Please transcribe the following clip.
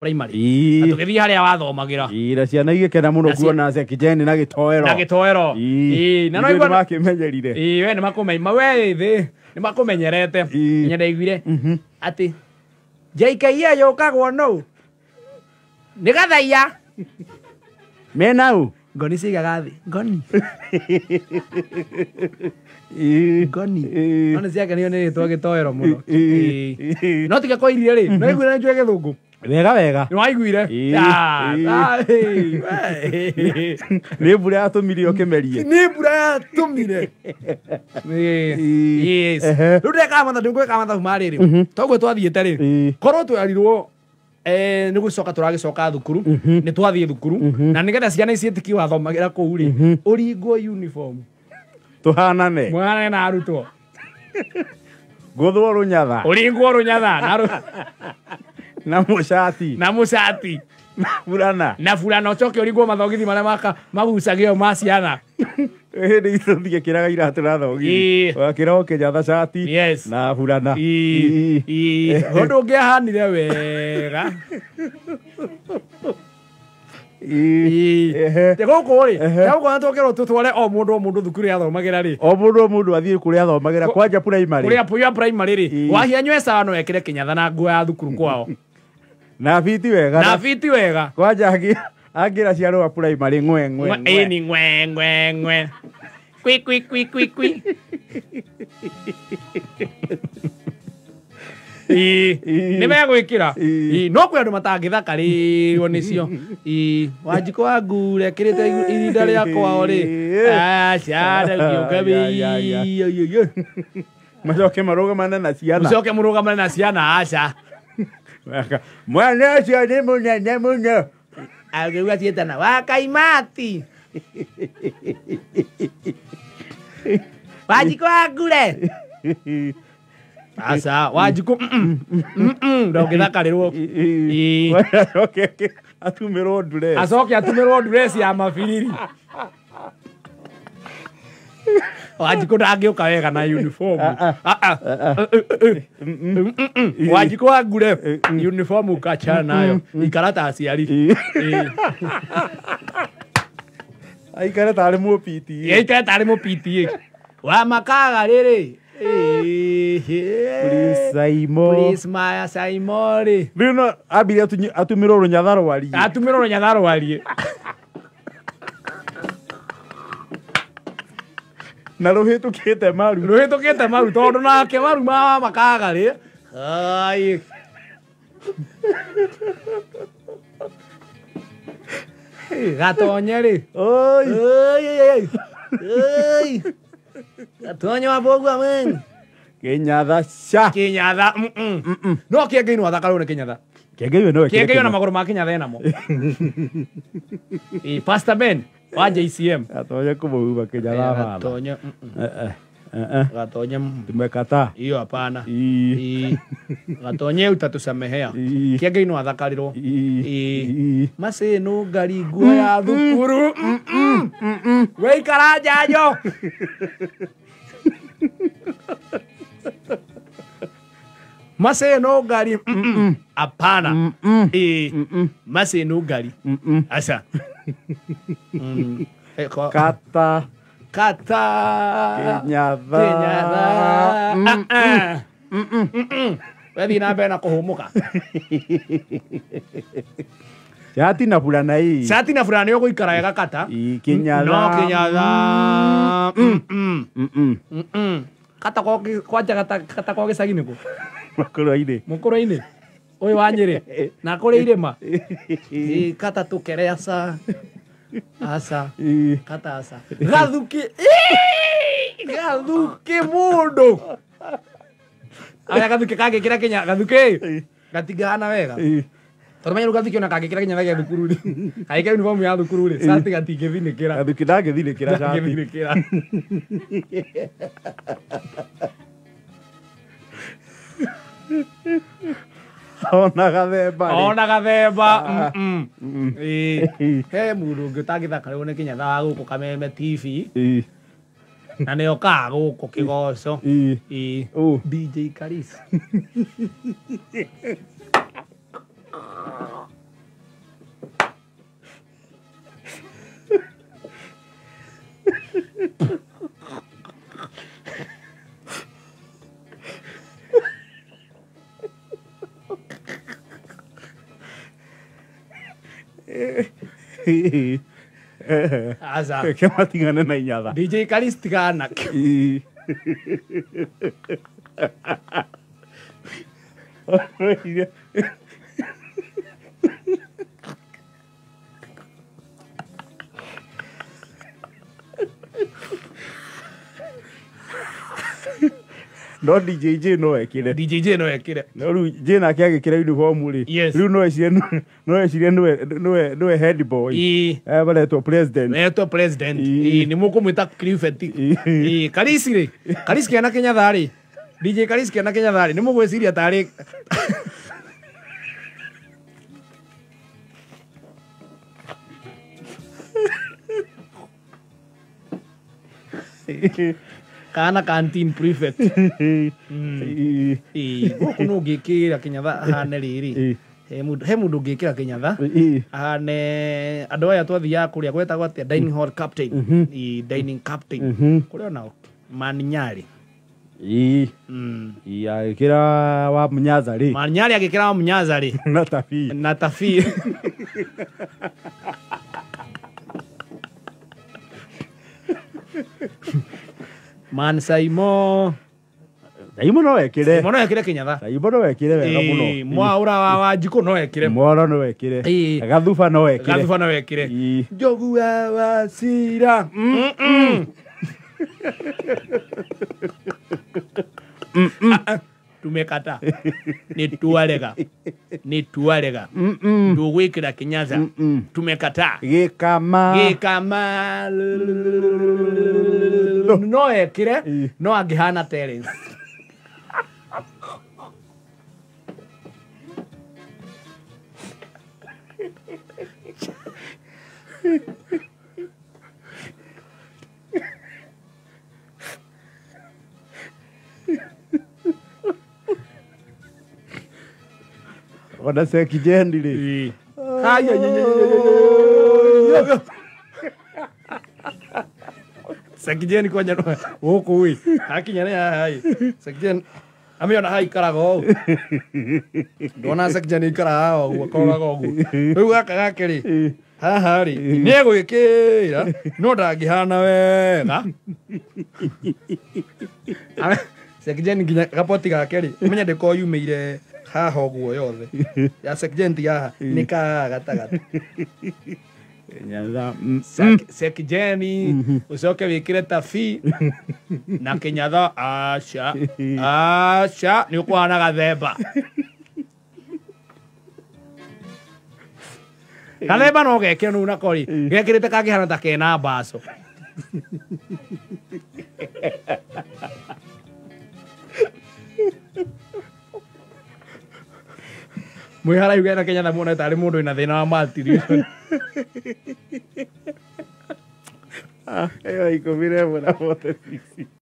Primary na tũgĩthiĩ harĩa wathomagĩra. Ii, na ciana igĩkena mũno kuona Sekijeni na gĩtoero. Na gĩtoero. Ii, na no ithuĩ igua nĩmakĩmenyerire. Ii, we nĩmakũmenya we thĩ nĩmakũmenyerete. Nginya ndaiguire atĩ JKIA yũkagwo nũ nĩ Gathaiya. Menau ngoni cigaga thĩ ngoni. Ngoni no nĩ ciakenio nĩ rĩtwa gĩtoero mũno. No tiga koirie rĩ, no iguire nĩ njũĩ gĩthũngũ wega wega. Nĩ waiguire? Nĩ mbura yatũmire ũkĩmerie. Nĩ mbura yatũmire. Yes. Rĩu ndekaga mathabu, ngwĩkaga mathabu ma rĩrĩ, toguo twathiĩte rĩ, korwo twerirwo nĩ gũcoka tũragĩcoka thukuru, nĩ twathiĩ thukuru na nĩgetha ciana ici ciĩtĩkie wathomagĩra kũu rĩ, ũringwo uniform tũhanane mwanane na arutwo, ngũthwo rũnyatha, ũringwo rũnyatha na mũcati, na mũcati, na burana, na burana, ũcoke ũringwo mathogithi marĩa magucagio ma ciana. Hĩndĩ itũ thiĩkĩraga iratũ na thogithi, ũgakĩra ũkĩnyatha cati na burana. Ũndũ ũngĩahanire wega. Gũkũ rĩ, gũkũ tũkerwo tũtware o mũndũ thukuru yathomagĩra rĩ, o mũndũ athiĩ kũrĩa athomagĩra kwanja primary, kũrĩa primary rĩ, wahia nyue sawa no ekĩre kĩnyatha na nguo ya thukuru kwao na fiti wega, na fiti wega. Kwanja angĩra ciarũa primary ng'we ng'we ng'we, ni ng'we ng'we ng'we, kwi kwi kwi kwi kwi. Nĩ megwĩkĩra. No kwĩ andũ matangĩthakarĩrwo nĩcio. Wanjikũ wa ngure ekĩrĩte irinda rĩa kwao rĩ, aca ndũngĩũka. Macoke marũgamane na ciana, mũcoke mũrũgamane na ciana, aca. Mwana ũcio nĩ mũnene mũno. Angĩuga ciĩtana Wakaimati. Wanjikũ wa ngure. Aca Wanjikũ ndũngĩthakarĩrwo. Acoke atumĩrwo ndureci, acoke atumĩrwo ndureci ya mabiriri. Wanjikũ ndangĩũka wega na uniform. Wanjikũ wa ngure uniform ukachana nayo, ikara ta aciari, aikare tarĩ mũ PTA, aikare tarĩ mũ PTA wa makaga rĩrĩ. Please Saimo, please Maya Saimo rĩ. Rĩu no ambire atumĩrwo rũnyatha rwarie, atumĩrwo rũnyatha rwarie na rũhĩtũkĩte maru, rũhĩtũkĩte maru, tondũ nake maru ma makaga rĩ. Ai gatonye rĩ, oi oi oi gatonye wa bogwa men kĩnyatha ca kĩnyatha. No kĩengei no athakarwo nĩ kĩnyatha. Kĩengei no kĩengei na magũrũ ma kĩnyatha enamo. Pastor Ben wa JCM gatonye kũmũhuba kĩnyatha baba. Gatonye gatonye tumekata hiyo hapana. Gatonye utatusamehea. Kĩengei no athakarĩrwo. Macĩnũ ngari nguo ya thukuru weikara njanjo. Macĩnũ ngari hapana. Macĩnũ ngari aca. Kata kata kĩnyatha, kĩnyatha. Wethiĩ na mbere na kũhũmũka. Cati na burana ii, cati na burana nĩ ũgũikara wega kata. Kĩnyatha, no kĩnyatha. Kata kwanja kata kwa gĩcagi nĩkũ? Mũkũrwe-inĩ, mũkũrwe-inĩ ũyũ wa Nyĩrĩ na kũrĩ irĩma. Kata tũkere aca aca kata aca gathuki, gathuki mũndũ aya gathuki kangĩkĩra kĩnya gathuki gatingĩhana wega. Tondũ menya rĩu gathuki ona kangĩkĩra kĩnyatha gĩa thukuru rĩ, kangĩkĩra uniform ya thukuru rĩ, cati gatingĩthinĩkĩra. Gathuki ndangĩthinĩkĩra cati. Ndangĩthinĩkĩra. Ona gathemba rĩ. Ona gathemba. He mũndũ ũngĩ ũtangĩthakarĩrwo nĩ kĩnyatha wa gũkũ Kameme TV. Na nĩ okaga gũkũ kĩgoco. DJ Karisa. Aca. Reke matigane na inyatha. DJ Karis tigana. No DJ J no ekire. DJ J no ekire. No riu J nake agikira uniform ri. Yes. Riu no ecirie no ecirie niwe head boy. Baretwo president. Etwo president. Ni mukumwita prefect. Karisi ri. Karisi kena Kenyatta ri. DJ Karisi kena Kenyatta ri. Ni mugwiciria tari kana canteen prefect. Guku no ngikira Kenyatta ahane riri. He mundu ngikira Kenyatta ahane andu aya twathiaga kuria gwetagwo atia dining hall captain. Dining captain. Kuria onao Maninyari. Agikira wa Munyaza ri. Maninyari agikira wa Munyaza ri. Na tabi. Na tabi. Man Saimo. Saimo no ekire. Saimo no ekire Kenyatta. Saimo no ekire wega muno. Mwaura wa Wanjikũ no ekire. Mwaura no ekire. Gathuba no ekire. Gathuba no ekire. Njogu wa Wasira. Tumekata. Ni tuarega. Ni tuarega. Ndugwikira Kenyatta. Tumekata. Gikama. Gikama. No ekire no angihana Terence. Ona Sekijendi ri. Sekijendi kwanja guku wi hakinya ni haha i Sekijendi amiona haikaraga ũũ ndona Sekijendi ikaraga haha ũguo akoraga ũguo rĩu gaka gake rĩ haha rĩ nĩegwĩkĩra no ndangĩhana wega. Sekijendi nginya gapoti gake rĩ ũmenye ndĩkorwo yumĩire haha ũguo yothe ya Sekijendi haha nĩ kahaha gatagatĩ. Sekijeni ucoke wikire tabi na Kenyatta aca aca ni ukuhana gathemba. Gathemba no gekire nu nako ri gekirite kangihana ta kena mbaco. Mwihara yuge na Kenyatta muone tari mundu wina thina wa malnutrition. Ĩyo 11 na 46.